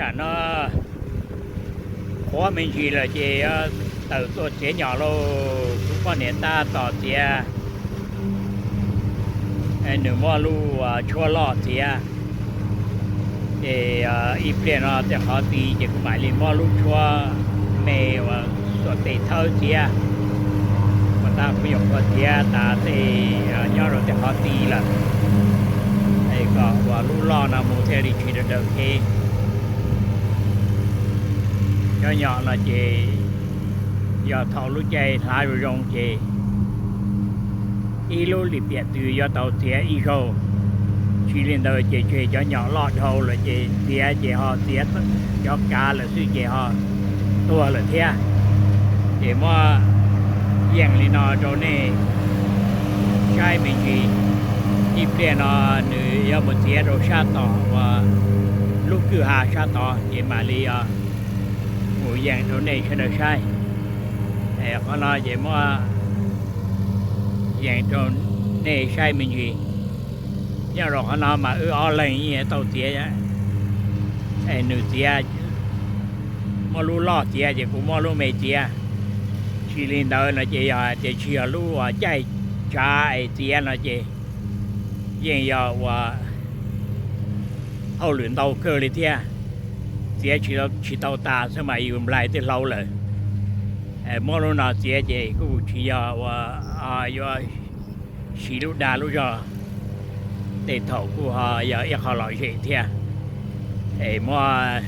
Tam no qhuav me ntsis lawm ces tawm tuaj txiav nyom lauj. Kuv poj niam tab tom txiav, nws muab lub tshuab loj txiav, ces ib pliag no tej qhov ti ces kuv mam li muab lub tshuab me uas xuam tes thawb txiav. Ua tab kuv nyuam qhuav txiav tas tej nyob rau tej qhov ti lawm, es kom uas lub loj no mus thiaj li tsis daws daws kev. Cov nyom no ces yog thaum lub caij hlav zoo zoo ces ib lub lim piam twg yuav tau txiav ib zaug. Tsis li ntawd ces tseg cov nyom loj dhau lawm ces txiav ces ho txiav cov kav lawm xwb ces ho tuag lawm thiab. Ces muab yees li no rau nej saib me ntsis. Ib pliag no nws yuav mus txiav rau sab tom uas lub kwj ha sab tod ces mam li mus yees rau nej sawv daws saib. Qhov no ces muab yees rau nej saib me ntsis. Nyob rau qhov no mas wb ob leeg yeej tau txiav, es nws txiav, muab lub loj txiav ces kuv muab lub me txiav. Tsis li ntawd no ces yog hais tias tsis yog lub uas caij tsav es txiav no ces yeej yog uas hauj lwm ntau kawg li thiab. Txiav tsis tau tas xwb mas yus nplaig twb hlau lawm. Muab lub no txiav ces kuj tsis yog uas yuav siv lub dag lub zog, tej thaum kuj ho yog ib qho lom zem thiab. Es muab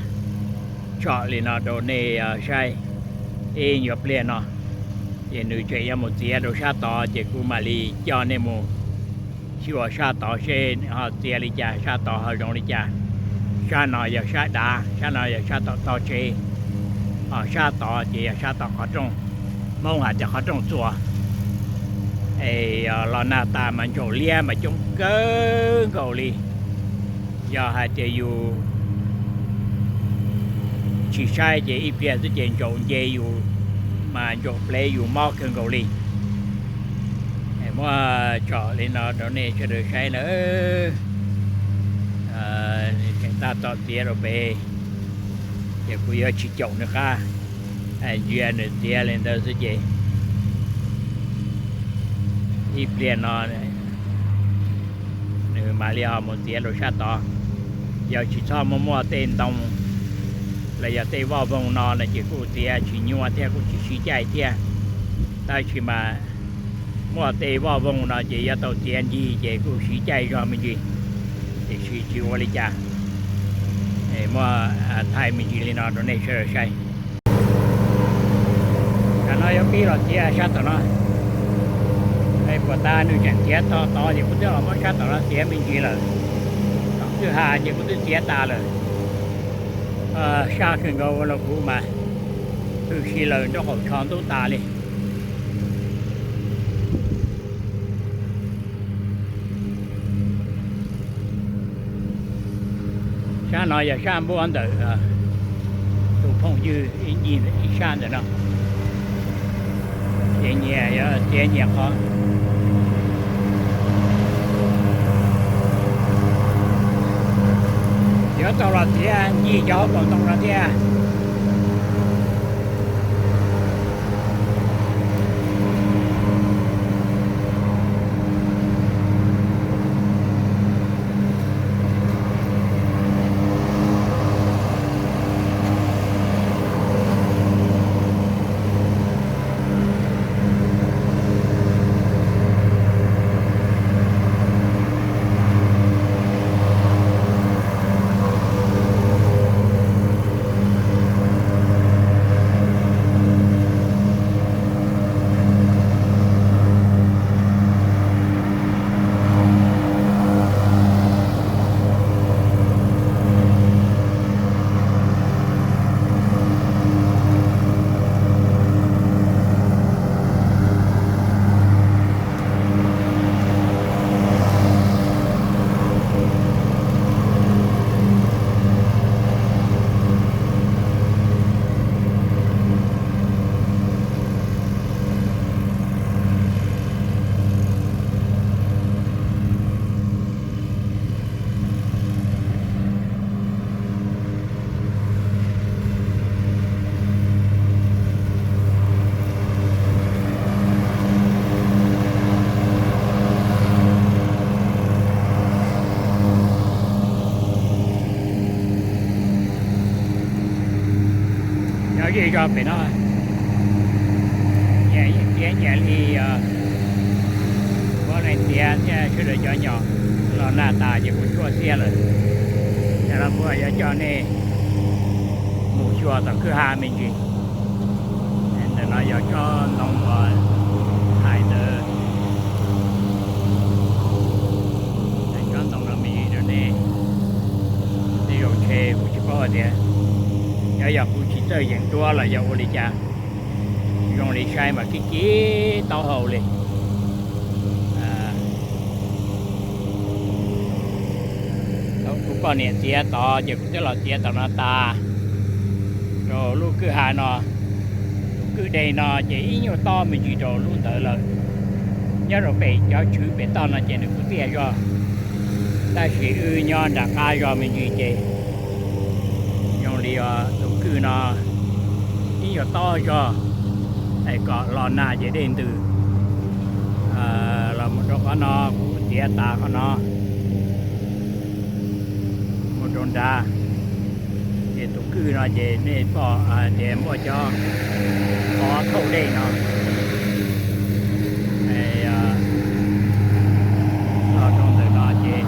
tsom li no rau nej saib. Ib nyuag pliag no ces nws tseem yuav mus txiav rau sab tod ces kuv mam li coj nej mus xyuas sab tod seb ho txiav li cas, sab tod ho zoo li cas. Sab no yog sab dav, sab no yog sab tom tog tsev, ho sab tod ces yog sab tom qhov rooj, Hmoob hais tias qhov rooj txuas. Es los nag tas mas ntsaum liab mas coob kawg nkaus li. Yog hais tias yus tsis saib ces ib pliag xwb ces ntsaum nce yus mas ntsaum plev yus mob kawg nkaus li. Muab tsom li no rau nej sawv daws saib na. Tseem tab tom txiav rau pem ces kuv yuav tsis caum nws qab, ntsia nws txiav li ntawd xwb ces ib pliag no nws mam li ho mus txiav rau sab tod. Yog tsis txhob muaj muaj tej ntoo los yog tej voj voog no no ces kuj txiav tsis nyuaj thiab kuj tsis sib caij thiab. Tab sis mas muaj tej voj voog no ces yuav tau txiav ncig ces kuj sib caij zog me ntsis, tiam sis tsis ua li cas. Muab thaij me ntsis li no rau nej sawv daws saib. Tam no yuav pib los txiav sab tom no. Puas tas nws tseem txiav tog tod ces kuv twb los muab sab tom no txiav me ntsis lawm. Tom kwj ha ces kuv twb txiav tas lawm. Sab kawg nkaus los kuv mas hwj si lawm nraub qaum tsho ntub tas li. Sab no yog sab npuab ntawm tus phooj ywg ib ncig ib sab ntawm no. Ces nyias yuav txiav nyias qhov. Yuav tau los txiav ncig cov hauv paus ntoo no thiab. Zej zog pem no, nyias yeej txiav nyias li, kuv leej txiv thiab sawv daws cov nyom los nag tas ces kuj tshuaj xiab lawm. Yog no kuv yuav coj nej mus xyuas tom kwj ha me ntsis. Ntawm no yog tsob ntoo uas hais ntawd, tsob ntoo no me ntsis rau nej, nej zoo tshe kuv tsis paub hais tias, yog, yog kuv tsis txawj yeem duab los yog ua li cas, zoo li saib mas kib kib taub hau li. Thaum kuv poj niam txiav tod ces kuv twb los txiav tom no tas rau lub kwj ha no. Tus kwj deg no ces ib nyuag tob me ntsis rau lub ntawd lawm. Nyob rau pem cov tswv pem toj no ces nws kuj tiaj zog, tab sis wb nyob nram qab zog me ntsis ces zoo li tus kwj no ib nyuag tob zog, es kom los nag ces dej ntws. Los mus rau qhov no kuv txiav tas qhov no mus rau nrad, ces tus kwj no ces nej pom tias muaj cov qhov thauj dej no. Los rau ntawm no ces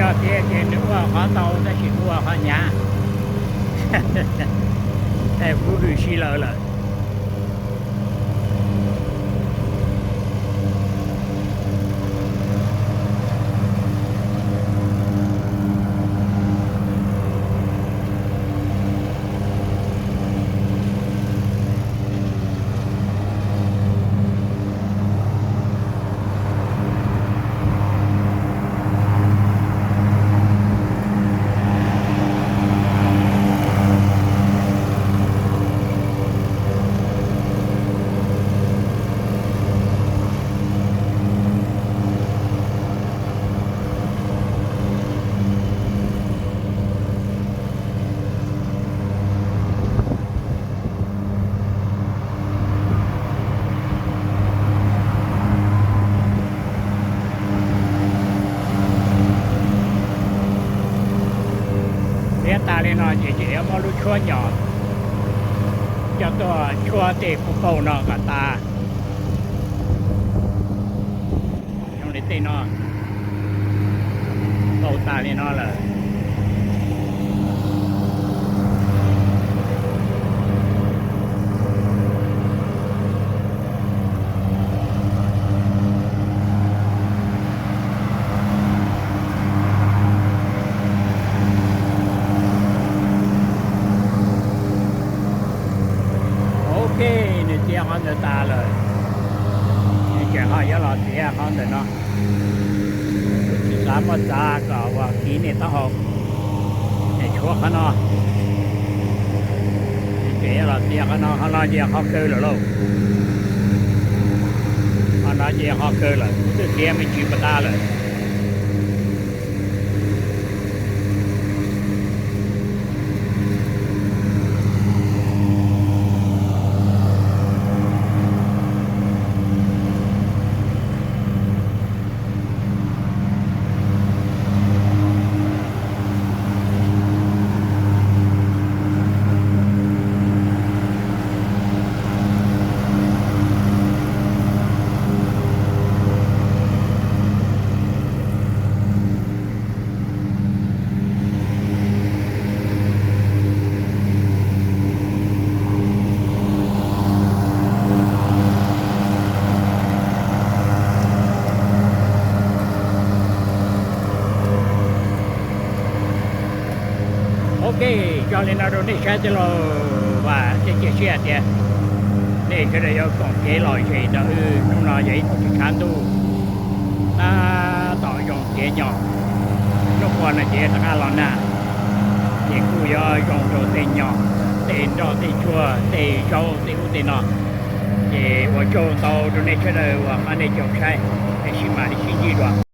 Yog tias ces nws ua qhov ntau tab sis kuv ua qhov hnyav, es kuv hwm si lawv lawm. Txiav tas li no ces tseem yuav muab lub tshuab nyom coj tuaj tshuab tej kuj paug no kom tas. Zoo li tej no, paug tas li no lawm. Ok, nws txiav qhov ntawd tas lawm, nws tseem ho yuav los txiav qhov ntawm no. Tsis xav muab txav kom ua kiv nej taub hau, es tshuav qhov no. Nws tseem yuav los txiav qhov no, qhov no ces qhov kawg lawm lauj. Qhov no ces qhov kawg lawm, kuv twb txiav me ntsis puas tas lawm. Li no rau nej saib tij laug Vam thiab cia siab tias nej sawv daws yuav koom kev lom zem nrog wb. Hnub no yog ib hnub tshav ntuj, tab tom zoo tiav nyo, hnub qua no ces rov qab los nag, ces kuj yuav zoo rau tej nyo, tej nroj tej tsuag, tej zaub tej ub tej no. Ces ua tsaug ntau rau nej sawv daws uas pab nej caum saib, es sib mam li sib ntsib dua.